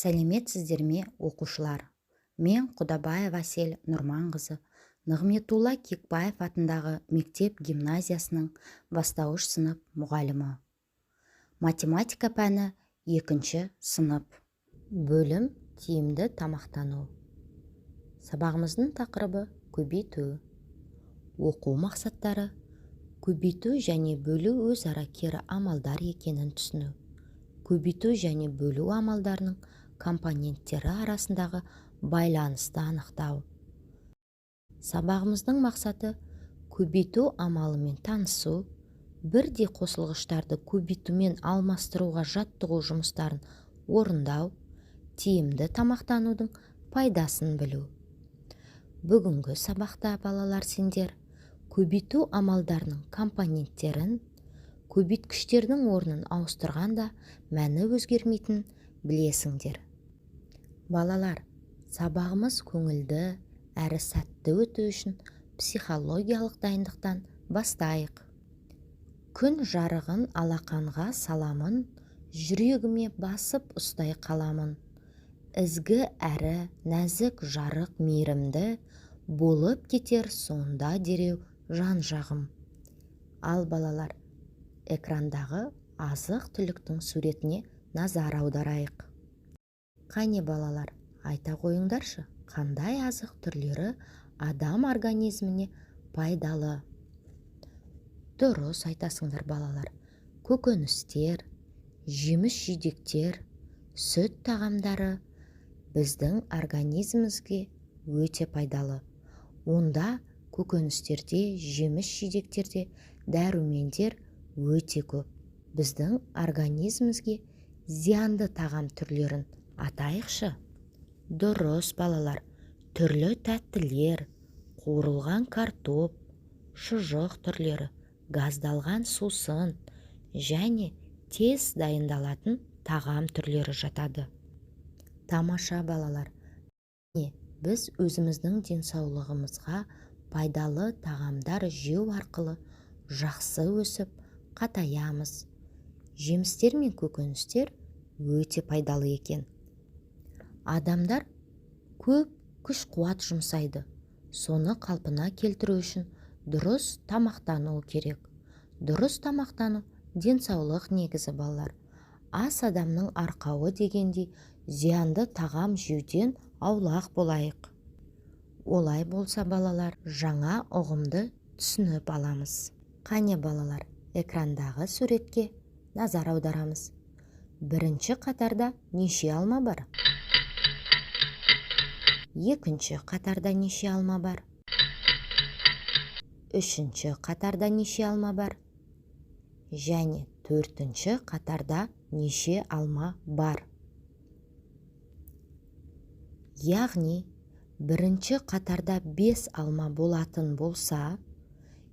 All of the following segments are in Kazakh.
Сәлеметсіздер ме, оқушылар! Мен Құдабаева Әсел Нұрманқызы, Нығметулла Кекбаев атындағы мектеп гимназиясының бастауыш сынып мұғалімі. Математика пәні, екінші сынып. Бөлім: тиімді тамақтану. Сабағымыздың тақырыбы: көбейту. Оқу мақсаттары: көбейту және бөлу өзара кері амалдар екенін түсіну, көбейту және бөлу амалдарының компоненттері арасындағы байланысты анықтау. Сабағымыздың мақсаты: көбейту амалымен танысу, бірдей қосылғыштарды көбейтумен алмастыруға жаттығу жұмыстарын орындау, тиімді тамақтанудың пайдасын білу. Бүгінгі сабақта, балалар, сендер көбейту амалдарының компоненттерін, көбейткіштердің орнын ауыстырғанда мәні өзгермейтінін білесіңдер. Балалар, сабағымыз көңілді әрі сәтті өту үшін психологиялық дайындықтан бастайық. Күн жарығын алақанға саламын, жүрегіме басып ұстай қаламын. Ізгі әрі нәзік жарық мейірімді болып кетер сонда дереу жан-жағым. Ал, балалар, экрандағы азық-түліктің суретіне назар аударайық. Қане, балалар, айта қойыңдаршы, қандай азық түрлері адам организміне пайдалы? Дұрыс айтасыңдар, балалар. Көкөністер, жеміс-жидектер, сүт тағамдары біздің организмімізге өте пайдалы. Онда, көкөністерде, жеміс-жидектерде дәрумендер өте көп. Біздің организмімізге зиянды тағам түрлерін атайықшы. Дұрыс, балалар, түрлі тәттілер, қуырылған картоп, шұжық түрлері, газдалған сусын және тез дайындалатын тағам түрлері жатады. Тамаша, балалар! Міне, біз өзіміздің денсаулығымызға пайдалы тағамдар жеу арқылы жақсы өсіп, қатаямыз. Жемістер мен көкөністер өте пайдалы екен. Адамдар көп күш-қуат жұмсайды. Соны қалпына келтіру үшін дұрыс тамақтану керек. Дұрыс тамақтану – денсаулық негізі. Балалар, ас адамның арқауы дегендей, зиянды тағам жеуден аулақ болайық. Олай болса, балалар, жаңа ұғымды түсініп аламыз. Қане, балалар, экрандағы суретке назар аударамыз. Бірінші қатарда неше алма бар? Екінші қатарда неше алма бар? Үшінші қатарда неше алма бар? Және төртінші қатарда неше алма бар? Яғни бірінші қатарда бес алма болатын болса,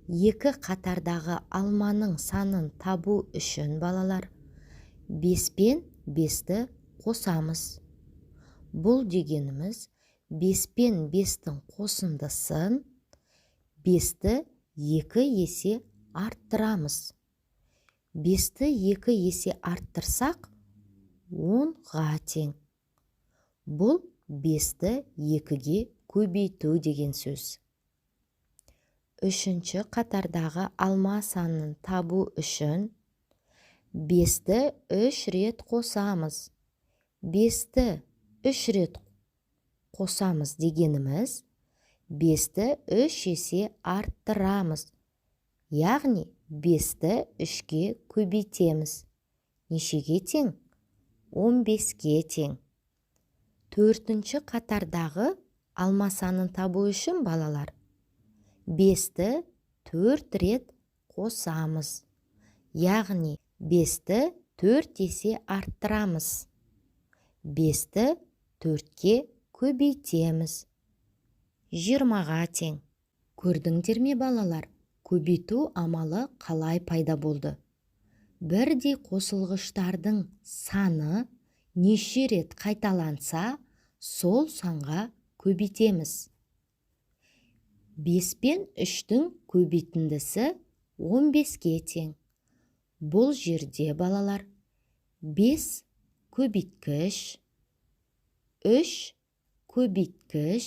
екі қатардағы алманың санын табу үшін, балалар, бес пен бесті қосамыз. Бұл дегеніміз, бес пен бестің қосындысын, бесті екі есе арттырамыз. Бесті екі есе арттырсақ, 10-ға тең. Бұл бесті екіге көбейту деген сөз. Үшінші қатардағы алма санын табу үшін бесті үш рет қосамыз. Бесті үш рет қосамыз дегеніміз, бесті үш есе арттырамыз, яғни бесті үшке көбейтеміз. Нешеге тең? 15-ке тең. Төртінші қатардағы алма санын табу үшін, балалар, бесті төрт рет қосамыз, яғни бесті төрт есе арттырамыз, бесті төртке көбейтеміз. 20-ға тең. Көрдіңдер ме, балалар, көбейту амалы қалай пайда болды? Бірдей қосылғыштардың саны неше рет қайталанса, сол санға көбейтеміз. Бес пен үштің көбейтіндісі 15-ке тең. Бұл жерде, балалар, бес көбейткіш. 3 көбейткіш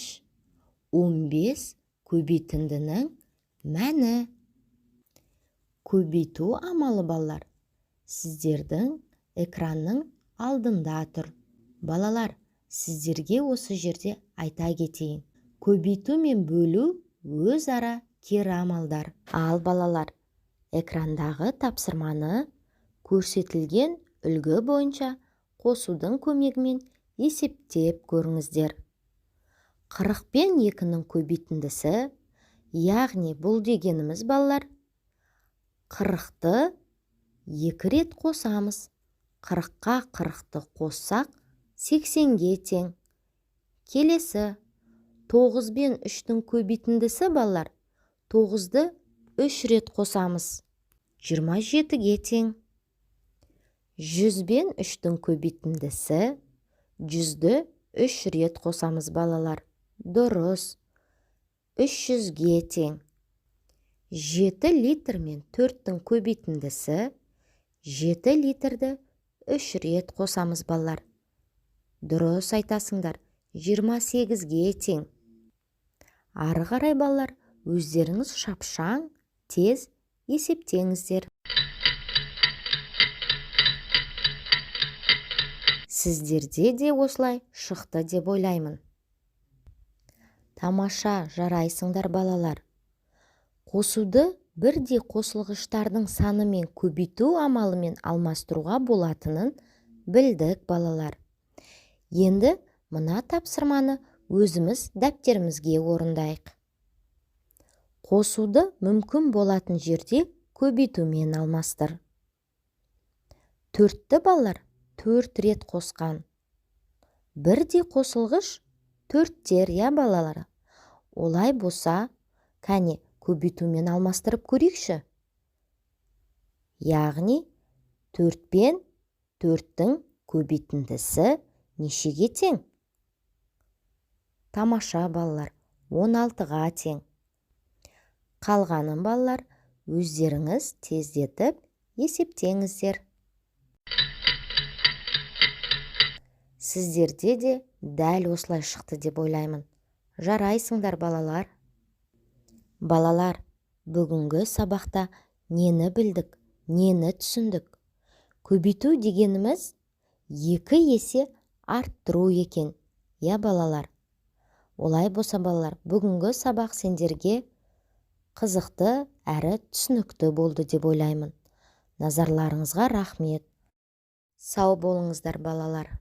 15 көбейтіндінің мәні. Көбейту амалы, балалар, сіздердің экранның алдында тұр. Балалар, сіздерге осы жерде айта кетейін. Көбейту мен бөлу өзара кері амалдар. Ал, балалар, экрандағы тапсырманы көрсетілген үлгі бойынша қосудың көмегімен есептеп көріңіздер. 40 пен 2-нің көбейтіндісі, яғни бұл дегеніміз, балалар, 40-ты 2 рет қосамыз. 40-қа 40-ты қоссақ, 80-ге тең. Келесі 9 бен 3-тің көбейтіндісі, балалар, 9-ды 3 рет қосамыз, 27-ге тең. 100 бен 3-тің көбейтіндісі, 100-ді 3 рет қосамыз, балалар. Дұрыс, 300-ге тең. 7 литр мен 4-тің көбейтіндісі, 7 литрді 3 рет қосамыз, балалар. Дұрыс айтасыңдар, 28-ге тең. Ары қарай, балалар, өздеріңіз шапшаң, тез есептеңіздер. Сіздерде де осылай шықты деп ойлаймын. Тамаша, жарайсыңдар, балалар. Қосуды бірдей қосылғыштардың санымен көбейту амалымен алмастыруға болатынын білдік, балалар. Енді мына тапсырманы өзіміз дәптерімізге орындайық. Қосуды мүмкін болатын жерде көбейтумен алмастыр. 4-ті, балалар, 4 рет қосқан. Бірдей қосылғыш 4-тер, я, балалар? Олай болса, кәне, көбейтумен алмастырып көрейікші. Яғни 4 пен 4-тің көбейтіндісі нешеге тең? Тамаша, балалар, 16-ға тең. Қалғанын, балалар, өздеріңіз тездетіп есептеңіздер. Сіздерде де дәл осылай шықты деп ойлаймын. Жарайсыңдар, балалар. Балалар, бүгінгі сабақта нені білдік, нені түсіндік? Көбейту дегеніміз 2 есе арттыру екен, я, балалар? Олай болса, балалар, бүгінгі сабақ сендерге қызықты әрі түсінікті болды деп ойлаймын. Назарларыңызға рахмет. Сау болыңыздар, балалар.